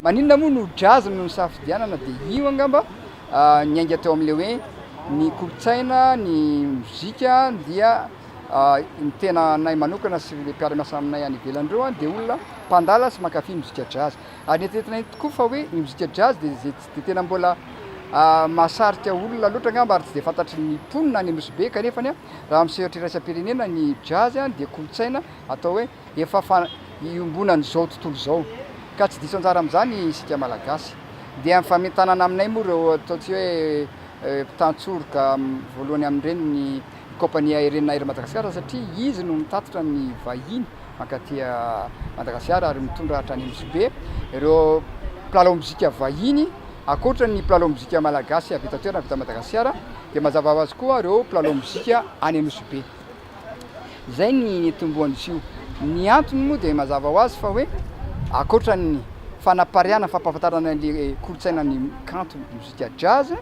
Maninona moa no jazz no nisafidianana dia io angamba niainga teo amin'ilay hoe ny kolontsaina, ny mozika dia ny tena anay manokana sy ireo mpiara-miasa aminay any ivelany ireo dia olona mpandala sy mankafy mozika jazz. Ary neritreretinay tokoa fa hoe ny mozika jazz dia izay tsy dia tena mbola mahasarika olona loatra angamba ary tsy dia fantatry ny mponina any Nosy Be kanefa raha amin'ny sehatra iraisam-pirenena ny jazz dia kolontsaina atao hoe efa fa iombonan'izao tontolo izao ka tsy diso anjara amin'izany isika Malagasy. Dia mifamintanana aminay moa ireo ataontsika hoe mpitantsoroka voalohany amin'ireny ny compagnie aérienne Air Madagascar satria izy no mitatitra ny vahiny mankaty Madagasikara ary mitondra hatrany Nosy Be ireo mpilalao mozika vahiny ankoatra ny mpilalao mozika malagasy avy eto an-toerana avy eto Madagasikara dia mazava ho azy koa ireo mpilalao mozika any Nosy Be. Izay ny nitomboan'izy io. Ny antony moa dia mazava ho azy fa hoe ankoatra ny fanapariahana fampahafantarana ny kolontsaina ny kanto mozika jazz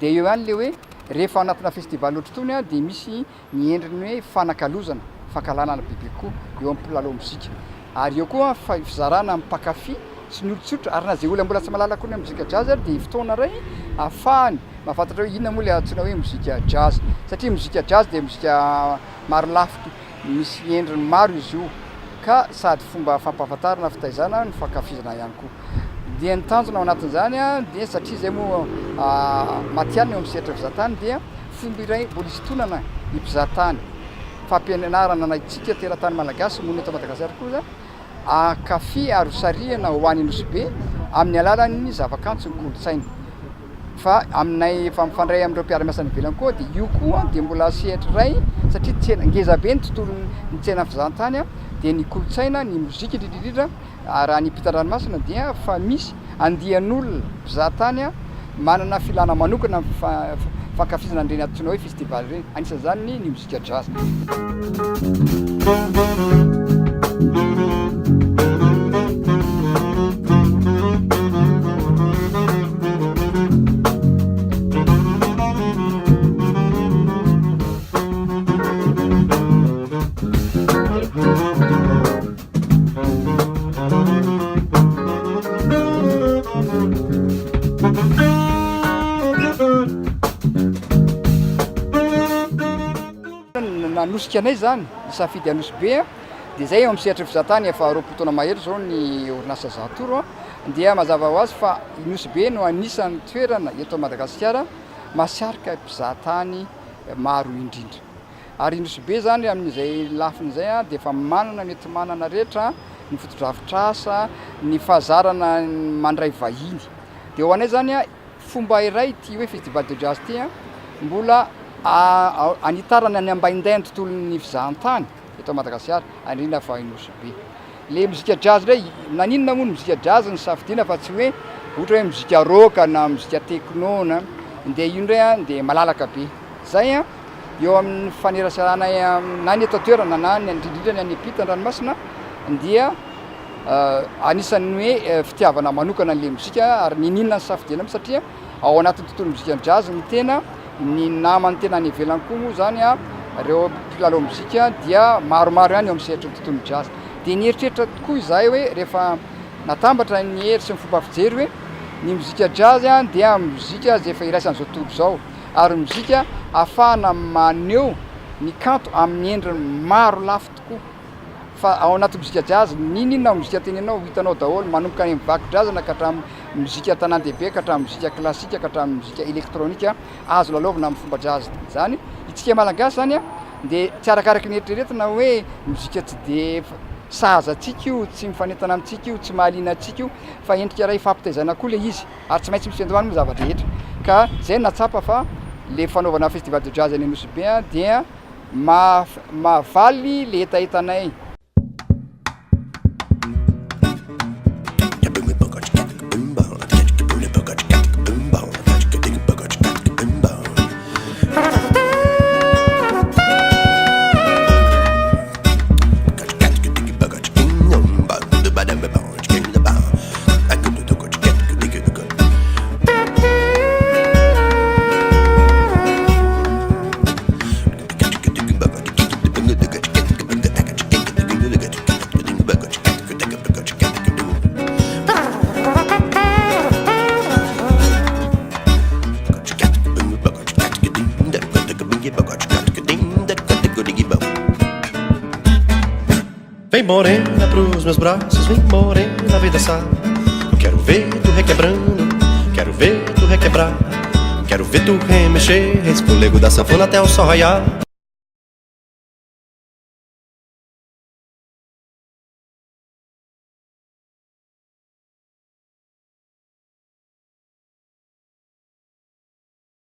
dia eo ihany le hoe rehefa anatina festival ohatr'itony dia misy ny endriny hoe fanakalozana, fankahalana bebe kokoa eo amin'ny mpilalao mozika ary eo koa fizarana amin'ny mpankafy sy ny olon-tsotra ary na izay olona mbola tsy mahalala akory ny mozika jazz ary dia fotoana iray ahafahany mahafantatra hoe inona moa ilay antsoina hoe mozika jazz satria mozika jazz dia mozika maro lafy misy endriny maro izy io ka sady fomba fampahafantarana fitaizana no fankafizana ihany koa. Dia ny tanjona ao anatin'izany dia satria izay moa matihanina eo amin'ny sehatra fizahantany dia fomba iray mbola hisintonana ny mpizahatany, fampianarana antsika teratany malagasy monina eto Madagasikara koa izany hankafy ary ho sarihana ho any Nosy Be amin'ny alalan'ny zavakanto sy ny kolontsaina. Fa aminay efa mifandray amin'ireo mpiara-miasa any ivelany koa dia io koa dia mbola sehatra iray satria tsena ngeza be ny tontolon'ny tsena fizahantany dia ny kolontsaina, ny mozika indrindra indrindra raha ny ampitan-dranomasina dia fa misy andian'olona mpizahatany manana filana manokana amin'ny fankafizana an'ireny antsoina hoe festival ireny, anisan'izany ny mozika jazz. Nanosika anay izany nisafidy Anosibe dia izay eo amin'ny sehatry ny fizahantany efa 20 taona mahery izao ny orinasa Zahatoro dia mazava ho azy fa i Nosy-Be no anisan'ny toerana eto Madagasikara mahasarika mpizahatany maro indrindra. Ary i Nosy Be izany amin'izay lafiny izay dia efa manana ny enti-manana rehetra, ny fotodrafitrasa, ny fahazarana mandray vahiny. Dia ho anay izany fomba iray ity hoe festival de jazz ity mbola hanitarana ny ambaindain'ny tontolon'ny fizahantany eto Madagasikara, indrindra fa i Nosy Be. Le mozika jazz indray, naninona moa ny mozika jazz no safidiana fa tsy hoe ohatra hoe mozika rock na mozika techno na, dia io indray dia malalaka be. Zay an! Eo amin'ny faneraseranay na ny eto an-toerana na ny indrindra indrindra ny any am-pita an-dranomasina dia anisan'ny hoe fitiavana manokana an'ilay mozika ary niniana ny safidiana mihitsy satria ao anatin'ny tontolo mozikan'ny jazz ny tena, ny naman'ny tena any ivelany koa moa izany an, ireo mpilalao mozika dia maromaro ihany eo amin'ny sehatry ny tontolon'ny jazz. Dia nieritreritra tokoa izahay hoe rehefa natambatra ny hery sy ny fomba fijery hoe ny mozika jazz dia mozika izay efa iraisan'izao tontolo izao. ary mozika ahafahana maneho ny kanto amin'ny endriny maro lafy tokoa fa ao anaty mozika jazz n'inon'inona mozika tenenao ho hitanao daholo manomboka any amin'ny vakodrazana ka hatramin'ny mozika an-tanàn-dehibe ka hatramin'ny mozika klasika ka hatramin'ny mozika elektronika azo lalaovina amin'ny fomba jazz izany isika malagasy izany dia tsy arakaraky ny eritreretina hoe mozika tsy dia sahaza antsika io tsy mifanentana amintsika io tsy mahaliana antsika io fa endrika iray ifampitaizana koa ilay izy ary tsy maintsy misy fiandohany moa zava-drehetra ka zay no nahatsapa fa le fanaovana festival de jazz any Nosy Be dia mahavaly le hetahetanay. Vem morena pros meus braços, vem morena, vem dançar. Eu quero ver tu requebrando, quero ver tu requebrar. Quero ver tu remexer, esse folego da sanfona até o sol raiar.